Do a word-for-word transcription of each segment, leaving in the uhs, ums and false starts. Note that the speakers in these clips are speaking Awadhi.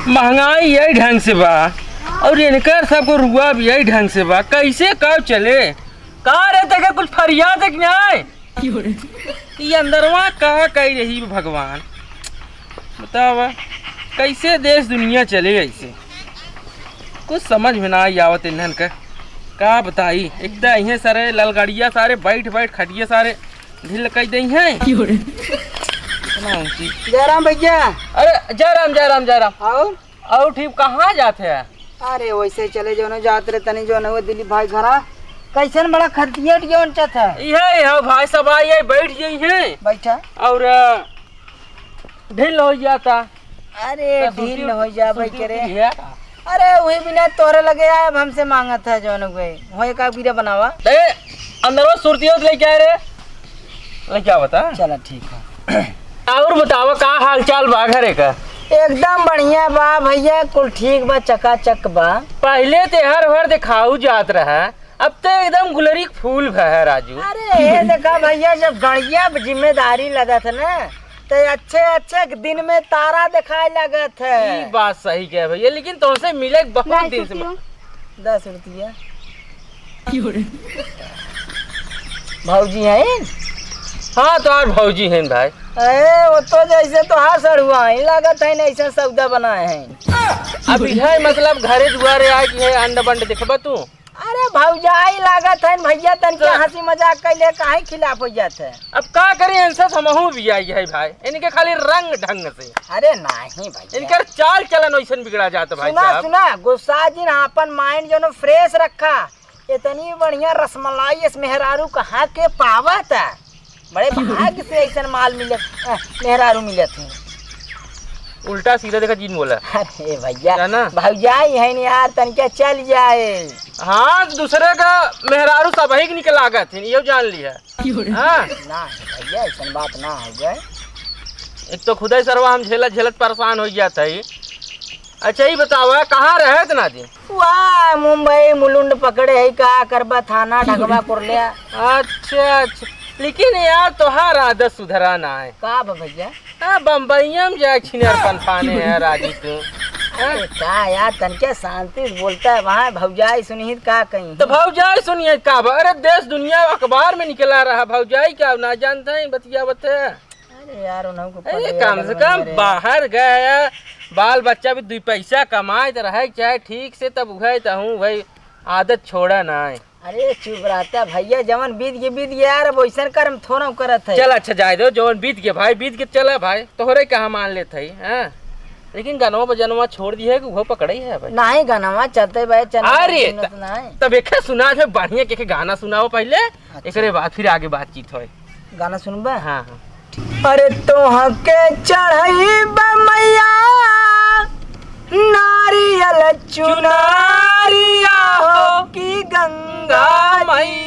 महंगाई यही ढंग से बा, और इनकर सबको रुआ भी यही ढंग से बा। कैसे का चले? का रे, देखे कुछ फरियाद है कि नाहीं? ई अंदरवा का कही रही भगवान, बतावा, कैसे देश दुनिया चले ऐसे? कुछ समझ में ना आई आवत इन्हन का, का बताई। एक तो इहे सारे ललगड़िया सारे बैठ बैठ खटिया सारे ढील कई दई हैं। इतना ऊंची। जयराम भैया। अरे जयराम, जयराम, जयराम। और? और ठीक, कहाँ जात है? अरे वैसे चले जो न जात रहे तनी जो न वो दिलीप भाई घरा। कैसन बड़ा खरतिया जो न चत है? इहे हो भाई, सब आई, आई बैठ गई हैं। बैठा। और, अ, ढील हो जाता। अरे तो ढील सुरती न हो जा भाई सुरती करे। उरती है? अरे वही बिना तोरे लगे आए, अब हमसे मांगत है जो न गए। होए का बीरा बनावा। ए, अंदर वो सुरती हो तो लेके आए रे। लेके आवता। चला ठीक है। और बतावा का हाल चाल बा घरे का? एकदम बढ़िया बा भैया, कुल ठीक बा, चकाचक बा। पहिले ते हर भर देखाऊ जात रहा, अब ते एकदम गुलरी के फूल भा है राजू। अरे ये देखा भैया, जब गड़िया पे जिम्मेदारी लगत है ना, तो अच्छे अच्छे दिन में तारा दिखाए लगत है। ई बात सही कहे भैया, लेकिन तुमसे मिले बहुत नहीं, दिन से छुट्टी हो। दस रुपया। भौजी हैं? हाँ, तोहार भौजी हैं भाई। अरे, वो तो जैसे तोहार सड़ुआ हैं, लागत है ना, ऐसे सौदा बनाए हैं। अब यह मतलब घरे दुआरे आए कि है अंड बंड देखबा तू? अरे, भौजाई लागत है भैया, तनके तो हंसी मजाक कैले काहे खिलाफ हो जात है? अब का करी, इनसे हमहू भी आई है भाई, इनके खाली रंग ढंग से। अरे नहीं भैया। इनकर चाल चलन वैसन बिगड़ा जात है भाई सुना, साहब। सुना, गुस्सा जिन, अपन mind जो fresh रखा। इतनी बढ़िया रसमलाई इस मेहरारू कहाँ के पावत है? बड़े भाग्य से ऐसन माल मिलत, अ, मेहरारू मिलत है। उल्टा सीधा देखा जिन बोला। अरे भैया, है ना? भौजाई है न यार, तनिका चल जाए। हाँ, दूसरे का मेहरारू सबही के निकल लागत है, यो जान लिया। हाँ। ना भैया, ऐसन बात ना हो गए। एक तो खुदे सरवा हम झेलत झेलत परेशान हो जात है। अच्छा, ई बतावा, कहाँ रहे इतना दिन? वाह, मुंबई मुलुंड पकड़े है, का करबा, थाना ढकबा कर लिया। अच्छा, अच्छा, लेकिन यार, तोहार आदत सुधरा ना है। का बा भैया? हाँ, बम्बईया में जाए छिनर पनफाने है राजू तू। हाँ? अरे का यार, तनके शांति से बोलता है, वहाँ भौजाई सुनिहित का कहीं? तो भौजाई सुनिए का बा? अरे, देश दुनिया अखबार में निकला रहा, भौजाई का ना जानते हैं, बतियावत है। अरे यार, उन्हों को अरे, पढ़े कम वाला से लोग कम मेरे बाहर गया, बाल बच्चा भी दुई पैसा कमाए तो रहे, चाहे ठीक से, तब उहे तो हूँ भाई, आदत छोड़ा ना है। अरे चुप रहता भैया, जवन बीत गए, बीत गए यार, अब वैसन कर्म थोड़ा करत है। चल अच्छा, जाए दो, जवन बीत गए भाई, बीत गए, चला भाई, तोहरे कहाँ मान लेत है, हाँ? लेकिन गनवा बजनवा छोड़ दिए कि वो पकड़े है भाई। नहीं, गनवा चलते भाई, चलते अरे, सुनत त-, नहीं। तब एक सुना दे, बढ़िया के, के गाना सुनाओ पहले, अच्छा। एकरे बाद फिर आगे बातचीत होए। गाना सुनबा? हाँ, हाँ। अरे तोहके चढ़ाई बा मैया, नारियल चुनारिया हो कि गंगा माई।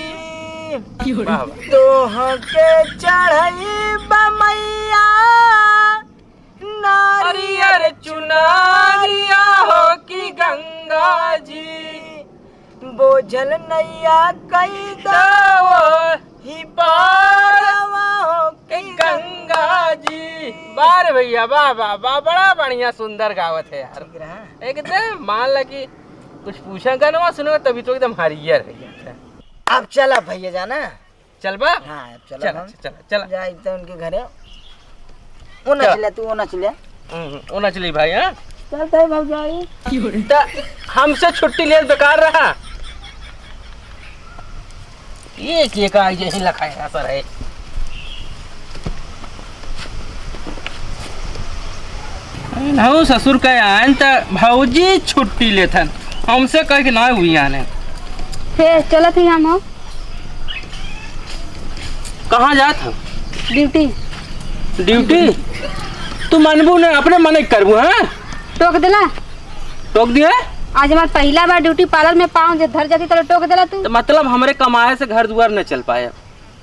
वाह, वाह। तोहके चढ़ाई बा मैया, नारियल चुनारिया हो कि गंगा जी। बोझल नैया कई दो ही पारवा हो कि गंगा जी। वाह रे भैया, वाह, वाह, वाह, बड़ा बढ़िया, सुंदर गावत है यार। ठीक रहा। एकदम मान ला कि कुछ पूछा, गनवा सुनो तभी तो एकदम हरियर हो जाता है। अब चला भैया जाना। चलबा? हाँ, चला चला, हम। चला, चला। जाई तो उनके घरे। वो चला। नच ले, तू वो नच ले। हम्म, वो नच ली भाई, हाँ? चलते हैं भौजाई। त हमसे छुट्टी लेल बेकार रहा। ये के का यही लखाए असर है। नहु ससुर के आन त भौजी छुट्टी लेथन, हमसे कह के ना हुई आने। हे, चलत ही हम हो। कहाँ जात हो? ड्यूटी। ड्यूटी? तू मनबू ने, अपने मन करबू, हाँ? टोक देला। टोक दिए? आज हमार पहिला बार ड्यूटी पार्लर में पाँव जे धर जाती, तो टोक देला तू। तो मतलब हमरे कमाए से घर दुआर न चल पाए।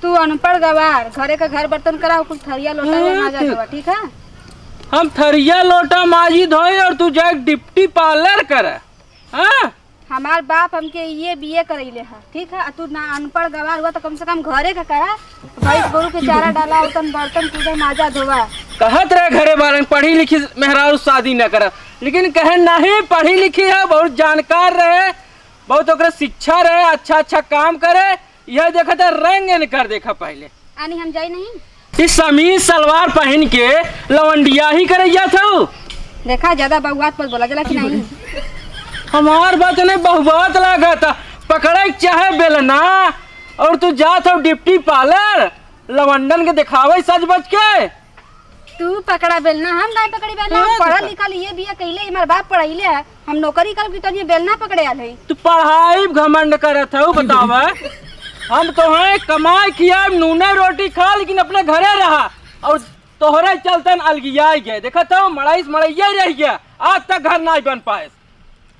तू अनपढ़ गवार, घरे का घर बर्तन कराओ, कुछ थरिया लोटा में हाँ, ना जा ठीक। देवा, ठीक है? हम थरिया लोटा माजी धोई और तू जाए डिप्टी पार्लर कर, हाँ? हमार बाप हमके ये बीए करइले ह, ठीक है? आ तू ना अनपढ़ गवार हुआ तो कम से कम घरे का करा, भैंस गोरू के चारा डाला, उतन बर्तन पूजा माजा धोवा। कहत रहे घरे वालन पढ़ी लिखी मेहरारू शादी न करा, लेकिन कहे नहीं, पढ़ी लिखी है, बहुत जानकार रहे, बहुत ओकरे शिक्षा रहे, अच्छा अच्छा काम करे, यह देखत है रंग इनकर देखा पहले। आनी हम जाई नहीं। ई समीज सलवार पहिन के लवंडिया ही करे जात हऊ। देखा, ज्यादा बउआत मत बोला, जला कि नहीं? हमार बात नहीं, बहुआत लागत। पकड़े के चाहे बेलना, और तू जात हऊ डिप्टी पार्लर, लवंडन के देखावे सज बज के। तू पकड़ा बेलना, हम नहीं पकड़ी बेलना, हम पढ़ल लिखल, ये बीए कइले, हमार बाप पढ़ाइले है। हम नौकरी करब कि तोर ये बेलना पकड़े आल हई? तू पढ़ाई घमंड करत हऊ, बतावा। हम तोहे कमाई खियाई, नूने रोटी खा, लेकिन अपने घरे रहा। और तोहरे चलतन अलगियाई गए। देखत हऊ, मड़ाई से मड़ैया रह गया, आज तक घर नाई बन पाएस।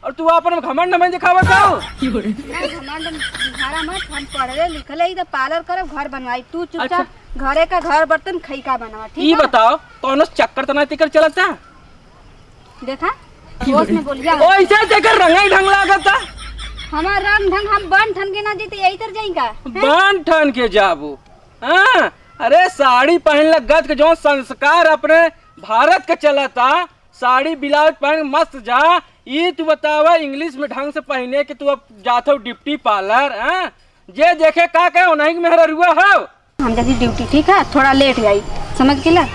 और तू अपन घमंड में दिखावत हऊ। नहीं, घमंड में दिखारा मत, हम पढ़ले लिखले ही तो पार्लर करब, घर बनवाई। तू चुपचाप अच्छा। घरे का घर बर्तन खई का बनवा, ठीक ई है? बताओ, कौनो चक्कर तो नहीं तेकर चलता? देखा, होश में बोलिया। ओइसे तेकर रंगई ढंग लागता। हमार रंग ढंग, हम बन ठन के ना जीते, यही तर जाई का? हैं? बन ठन के जाबू? हाँ? अरे, साड़ी पहन लग गज के जौन संस्कार अपने भारत के चलता, साड़ी ब्लाउज पहन मस्त जा। ई तू बतावा, इंग्लिश में ढंग से पहने के तू अब जात हऊ डिप्टी पार्लर, हाँ? जे देखे का कहे, ओनही के मेहररुआ हऊ। हम जाती ड्यूटी, ठीक है, थोड़ा लेट जाई, समझ के ला।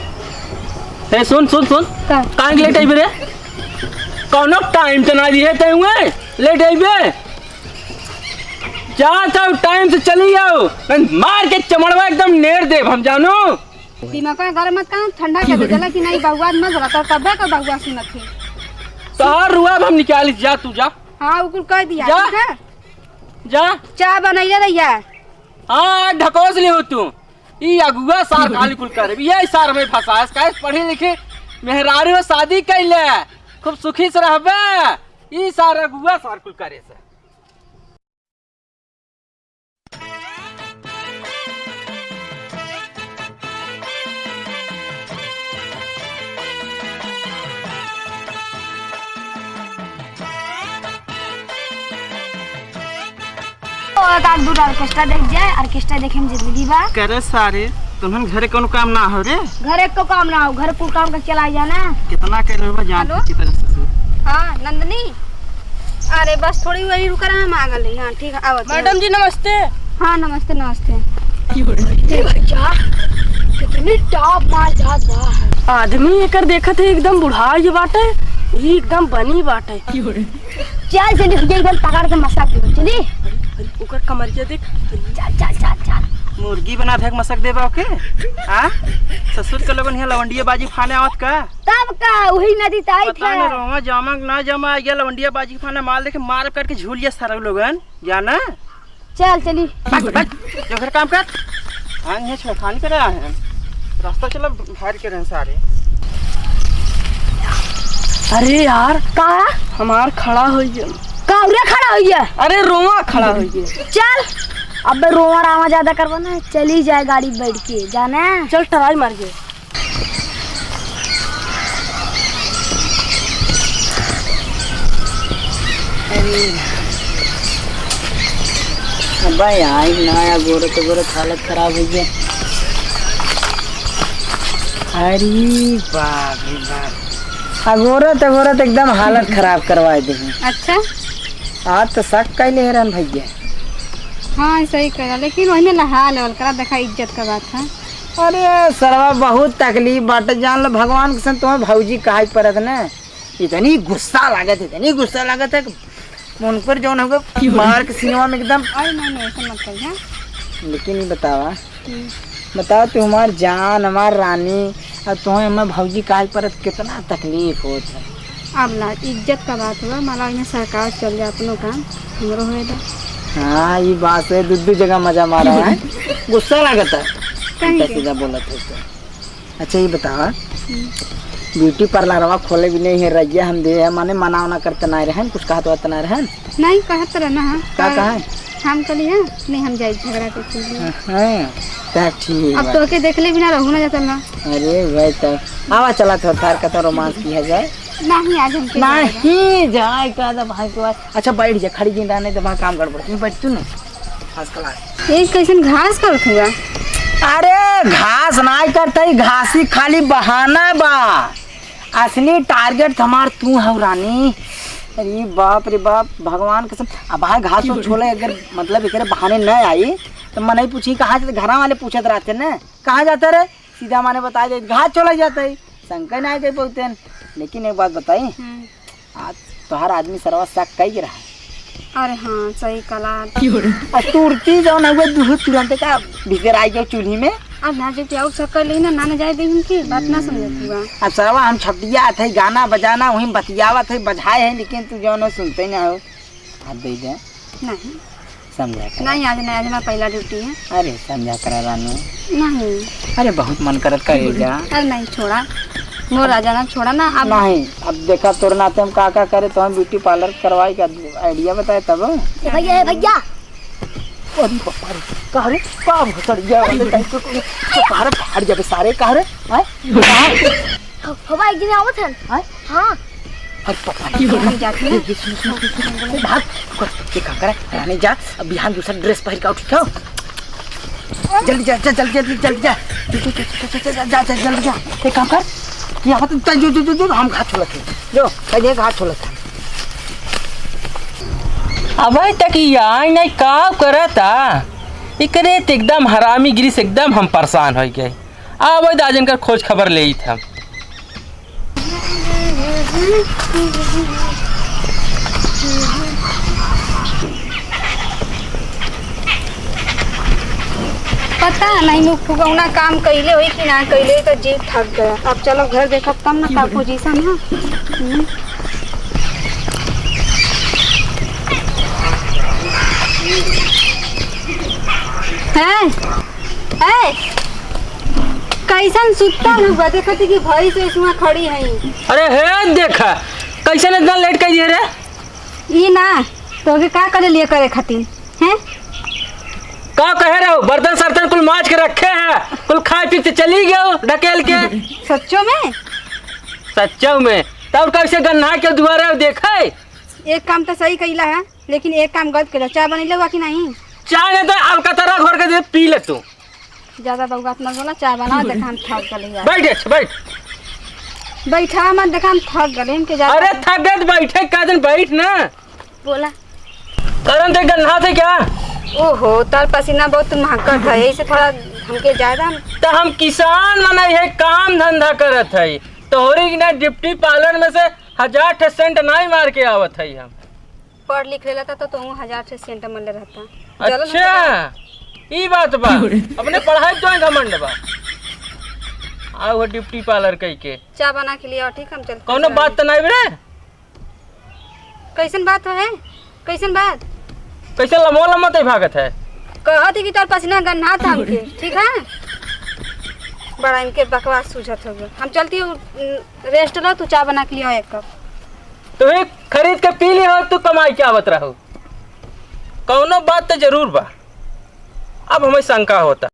ए, सुन, सुन, सुन। का? काहे के लेट अइबे रे? कौनो टाइम तो ना दिहे तै हुए, लेट अइबे। जा तो टाइम से चली आओ, नहीं मार के चमड़वा एकदम नेर देब हम, जानो। दिमाग का गरम मत कर, ठंडा कर दे, जला कि नहीं, बउआ मत बोला, तो तबे का बउआ सुनत है। तोहार रुआ हम निकाली, जा तू जा। हाँ, उ कुल कह दिया, जा। ठीक है? जा। चाय बनैले रहिया। हाँ, ढकोस ली हो तू। ई अगुआ सार खाली कुल करे। ये सार में फंसायस, काहे पढ़ी लिखी मेहरारू शादी कैले, खूब सुखी से रहबे। ई सार अगुआ सार कुल करे से। ओ, एक आध दूर ऑर्केस्ट्रा देख जाए, ऑर्केस्ट्रा देखे में जिंदगी बा। करे सारे, तुमन घरे कौनो काम ना हो रे? घरे को काम ना हो, घर कुल काम का चला जाना। कितना करे हो जान हेलो? की तरफ से। हाँ, नंदनी। अरे बस थोड़ी वही रुक रहा, हम आ गए। हाँ, ठीक है, आवत है। मैडम जी नमस्ते। हाँ, नमस्ते, नमस्ते। अरे भैया, कितनी टॉप माल जात बा। आदमी एकर देखत है एकदम बुढ़ा ये बाटे, ये एकदम बनी बाटे। चल, चल, ये एकदम पकड़ के मसक दे, चली। अरे, ओकर कमरिया देख। चल, चल, चल, चल। मुर्गी बना देख मसक देबा ओके? हाँ? ससुर के लोगन यहाँ लवंडिया बाजी फाने आवत का? तब का, वही नदी ताई पता था। न रोमा जामा ना जामा, ये लवंडिया बाजी फाने माल देखे मार करके झूल गया सारा लोगन, जाना? चल, चली। बस, बस, जो घर काम कर। हाँ, यहाँ छेड़खानी करे आए हैं। रास्ता चला, भार के रहन सारे। अरे यार, का? हमार खड़ा होइए। का उरे खड़ा होइए? अरे रोवा खड़ा होइए। चल, अबे रोवा रावा ज्यादा करबा ना, चली जाए गाड़ी बैठ के, जाने? चल, ट्राई मार के। अरे। अबे यार, ना यार, गोरत गोरत हालत खराब होइ गया। अरे बाप रे बाप। अगोरत अगोरत एकदम हालत खराब करवाए दे। अच्छा। आज तो शक कैले रहन भैया। हाँ, सही कहा, लेकिन वही में लहा लेवल करा, देखा इज्जत का बात है। अरे सरवा, बहुत तकलीफ बाटे, जान लो भगवान के संग तुम्हें भौजी कहाई परत न। इतनी गुस्सा लागत, इतनी गुस्सा लागत है कि उनकर जौन होगा मार के सिनेमा में एकदम। अरे नहीं, नहीं, ऐसा मत करिए। लेकिन ये बतावा, हम्म। बताओ तू हमार जान, हमार रानी, अब तुम्हें हमार भौजी कहाई परत कितना तकलीफ होत है। अब ना इज्जत का बात हुआ, माला इन्हें सरकार चल जाए अपनो काम, हमरो होए दे। हाँ, ये बात है, दू दू जगह मजा मारा है। गुस्सा लागत है। कहीं उल्टा के। सीधा बोलत है तो। अच्छा, ये बतावा, हम्म। ब्यूटी पार्लरवा खोले भी नहीं है, रैया हम दे है, माने मना उना करते ना रहन, कुछ कहत वहत ना रहन। नहीं, कहत रहना है। का पर कहा है? हम कहली है, नहीं, हम जाई झगड़ा के चीज। हाँ, तब ठीक अब बा। तोहके देखले बिना रहू ना जाता ना। अरे भाई, तब आवा, चला थोड़ा थार का तो रोमांस किया जाए। नहीं, आज हमके जाएगा। नहीं जाए का तो भाई को। अच्छा, बैठ जा, खड़ी जिंदा नहीं तो वहाँ काम गड़बड़। तू बैठ तू ना, first class। ये कैसन घास करत हुआ? अरे, घास नाई करत ही, घासी खाली बहाना बा। असली target हमार तू हऊ रानी। अरे बाप रे बाप, भगवान कसम। अब भाई घास तो छोड़े, अगर मतलब एकरे बहाने न आई तो मनई पूछी कहाँ जाते, घरा वाले पूछत रहते न, "कहाँ जाता रे?" सीधा माने बताइ दे, "घास छोड़े जाता है।" शंका ना आए बहुते। लेकिन एक बात बताई, हम्म। आज तोहार आदमी सरवा शक कई के रहा। अरे हाँ, सही कला। आ तुरती जौन हुए, दूध तुरंत का भीतर आई गयो चूल्ही में। अब ना जे प्याऊ शक कर लेही ना, ना, ना जाए दे उनके, बात ना समझत हुआ। अब सरवा हम छपटिया थे, गाना बजाना वहीं बतियावत है, बजाए है, लेकिन तू जौन सुनते ना हो। हाथ दे दे। नहीं। समझा कर। नहीं, आज नहीं, आज हमारा पहला duty है। अरे, समझा कर रानू। नहीं। अरे, बहुत मन करत करे जा। अरे नहीं, छोड़ा। मोर राजा ना, छोड़ा ना, अब नहीं, अब देखा, तोर नाते हम का, का करे, तो हम beauty parlour करवाई का idea बताए तब। ए भैया, ए भैया। अरे बाप रे, का रे? का भसड़ गया? अरे, तो, तो, तो, का रे, फाड़ जाबे सारे, का रे? हैं? का? हो, हो भाई, एक दिन आवत हन। हैं? हाँ। अरे पता नहीं। हम जाते हैं। ये, ये सुन, सुन, सुन, सुन, सुन, भाग। ये काम करे, रानी जा, अब बिहान दूसरा dress पहन के आओ, ठीक है? जल्दी जा, जा, जल्दी, जल्दी, जल्दी जा। जा, जा, जा, जल्दी जा। एक काम कर, ये आवत, जो, जो, जो, जो, हम घास छोलत हैं। जो, पहले घास छोलत हैं। अबे तक ये आई नहीं, का करता? एकरे त एकदम हरामीगिरी से एकदम हम परेशान होइ गए। आवै द आज इनकर खोज खबर लेइत हम। पता नहीं मुख फुगौना काम कइले होई कि ना कइले, तो जी थक गया। अब चलो घर देखब तब ना का position है। हम्म। हैं? ए, कैसन सुत्तल हुआ? देखत ही कि भैंस वैस हुआ खड़ी है। अरे हे, देखा, कैसन इतना late कर दिए रे? ई ना, तोहके का करे लिए करे खातिर, हैं? का कहे रहो? बर्तन सर्तन कुल माज के रखे हैं, कुल खाए पी के चली गयो ढकेल के। सच्चो में? सच्चो में। तब कैसे गन्ना के दुआरे देखे? एक काम तो सही कइला है, लेकिन एक काम गलत कइला। चाय बनइले हुआ कि नहीं? चाय नहीं तो अलकतरा घोर के दे, पी ले तू। ज्यादा बउआत मत बोला, चाय बनाओ, देखा हम थक गले यार। बैठ, अच्छा, बैठ। बैठा मत, देखा हम थक गले, हमके ज्यादा अरे थक गए तो बैठे, का दिन बैठ ना। बोला। करन ते गन्ना थे क्या? ओहो, तार पसीना बहुत महकत है, यही से थोड़ा हमके ज्यादा। तो हम किसान मना है, काम धंधा करत है, तोहरी की ना beauty parlour में से हजार ठे scent नहीं मार के आवत है हम। पढ़ लिख लेला था तो तुम हजार से सेंट मरले रहता। जलन अच्छा, होता। ई बात बा। अपने पढ़ाई तो घमंड बा। आओ हो beauty parlour कई के। चाय बना के लिए आओ, ठीक, हम चलते कौनो हैं। बात तो नहीं रे? कैसन बात है? कैसन बात? कैसे लमो लमो ते भागत है? कहत है कि तोर पसीना गन्ना था हमके, ठीक है? बड़ा इनके बकवास सूझत हो गया। हम चलती हूँ, rest लो, तू चाय बना के लिए आओ एक कप। तू ही खरीद के पी ली हो, तू कमाई के आवत रहो। कौनो बात तो जरूर बा। अब हमें शंका होता।